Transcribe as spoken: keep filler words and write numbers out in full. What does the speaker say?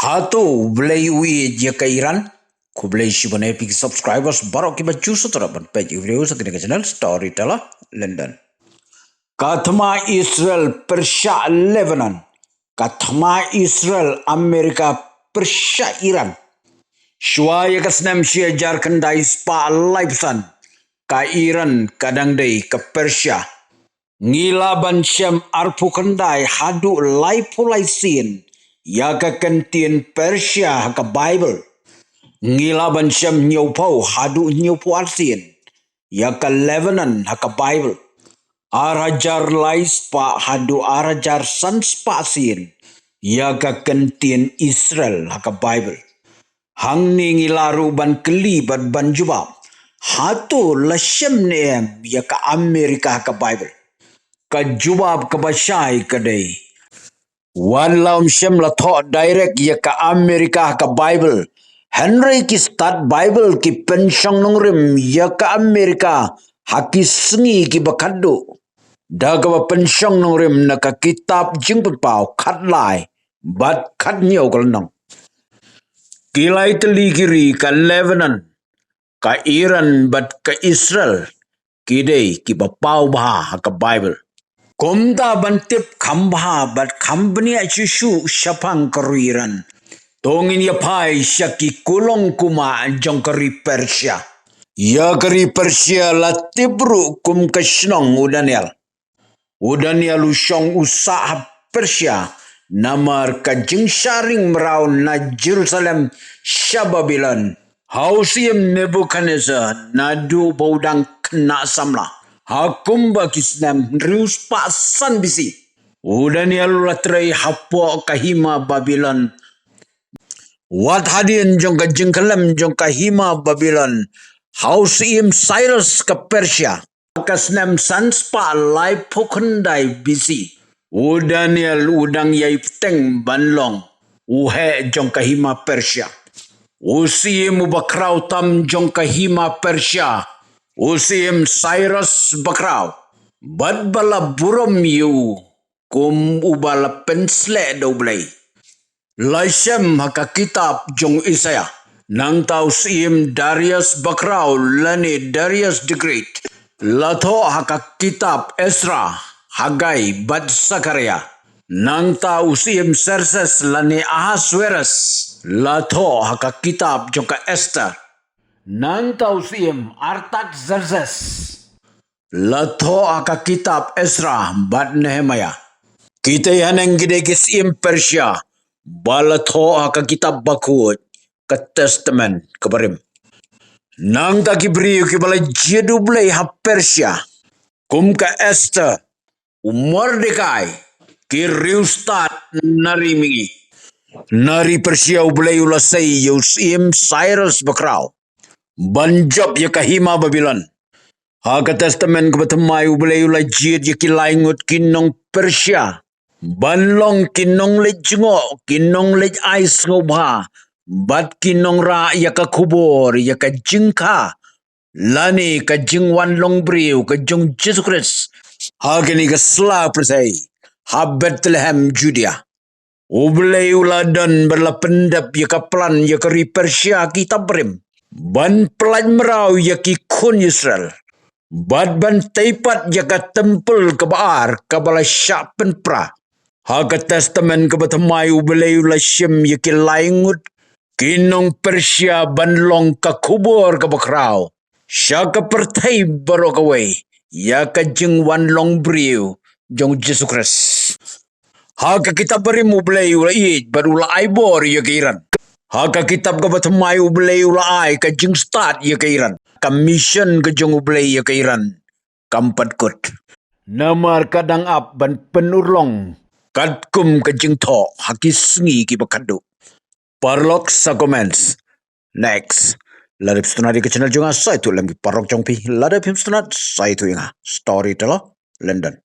Hato U Blei u ïeit ïa ka Iran? Khublei shibun ïa phi ki subscribers baroh kiba ju sngewthuh ban peit ïa u video sa kane ka channel Storyteller London. Ka thma Israel pyrshah Lebanon. Ka thma Israel Amerika pyrshah Iran. Shuwa ïa ka snem shi hajar khyndai spah laiphew san, ka Iran ka dang dei ka Persia. Ngi lah ban shem arphew khyndai haduh laiphew lai sien ïa ka kyntien Persia ha ka Baibl. Ngi lah ban shem hynñiewphew haduh hynñiewphew ar sien ïa ka Lebanon ha ka Baibl. Ar hajar lai spah haduh ar hajar san spah sien ïa ka kyntien Israel ha ka Baibl. Hangne ngi lah ruh ban kylli bad ban jubab, hato la shem ne em ïa ka Amerika ha ka Baibl? Ka jubab kaba shai ka dei, wat la ym shem, la thoh direct ïa ka Amerika ha ka Baibl. Hynrei ki stad Baibl ki pynshong nongrim ïa ka Amerika ha ki sngi kiba khatduh da kaba pynshong nongrim na ka kitab Jingpynpaw khatlai bad khathynñiew ka lynnong. Ki lai tylli ki ri, ka Lebanon, ka Iran bad ka Israel, ki dei kiba paw bha ha ka Baibl. Kumta ban tip kham bha bad kham bniah shuh shuh shaphang ka ri Iran, to ngin ïa phai sha ki kulong kumah jong ka ri Persia. Ïa ka ri Persia la tip ruh kum ka shnong u Daniel. U Daniel u shong u sah ha Persia namar ka jingshah ring mraw na Jerusalem sha Babilon ha u syiem Nebuchadnezzar naduh ba u dang khynnah samla. Ha kumba ki snem hynriew spah san B C, u Daniel u la trei hapoh ka hima Babilon. Wat hadien jong ka jingkhyllem jong ka hima Babilon ha u syiem Cyrus ka Persia, ka snem san spah laiphew khyndai B C, u Daniel u dang ïai bteng ban long u heh jong ka hima Persia. U syiem uba khraw tam jong ka hima Persia, u syiem Cyrus bakhraw, bad ba la burom ïa u kum uba la pynsleh da U Blei, la shem ha ka kitab jong Isaiah. Nangta u syiem Darius bakhraw lane Darius the Great la thoh ha ka kitab Ezra, Haggai bad Zechariah. Nangta u syiem Xerxes lane Ahasuerus la thoh ha ka kitab jong ka Esther. Nangta u syiem Artaxerxes la thoh ha ka kitab Ezra bad Nehemiah. Kitei haneng ki dei ki syiem Persia ba la thoh ha ka kitab bakhuid, ka Testament kaba rim. Nangta ki briew kiba la jied U Blei ha Persia, kum ka Esther, u Mordekai, ki riewstad na ri mihngi. Na ri Persia U Blei u la sei ïa u syiem Cyrus bakhraw ban jop ïa ka hima Babilon. Ha ka Testament kaba thymmai U Blei u la jied ïa ki lai ngut ki nong Persia ban long ki nongleit jngoh, ki nongleit ai sngewbha bad ki nongrah ïa ka khubor ïa ka jingkha lane ka jingwan long briew ka jong Jisu Khrist ha kane ka sla pyrthei ha Bethlehem, Judea. U Blei u la don bad la pyndep ïa ka plan ïa ka ri Persia, ki taprim, ban pyllait mraw ïa ki khun Israel bad ban tei pat ïa ka templ kaba ar kaba la shah pynpra. Ha ka Testament kaba thymmai U Blei u la shim ïa ki lai ngut ki nong Persia ban long ka khubor kaba khraw sha ka pyrthei baroh kawei ïa ka jingwan long briew jong Jisu Khrist. Ha ka kitab barim U Blei u la ïeit bad u la ai bor ïa ka Iran. Ha ka kitab kaba thymmai U Blei u la ai ka jingstad ïa ka Iran. Ka mission ka jong U Blei ïa ka Iran kam pat kut, namar ka dang ap ban pynurlong katkum ka jingthoh ha ki sngi kiba khatduh. Paralok, sa comments. Next, lada phi sngewtynnat ïa ka channel jong nga, sa ïathuh lem ki paralok jong phi. Lada phim sngewtynnat, sa ïathuh ïa nga. Storyteller London.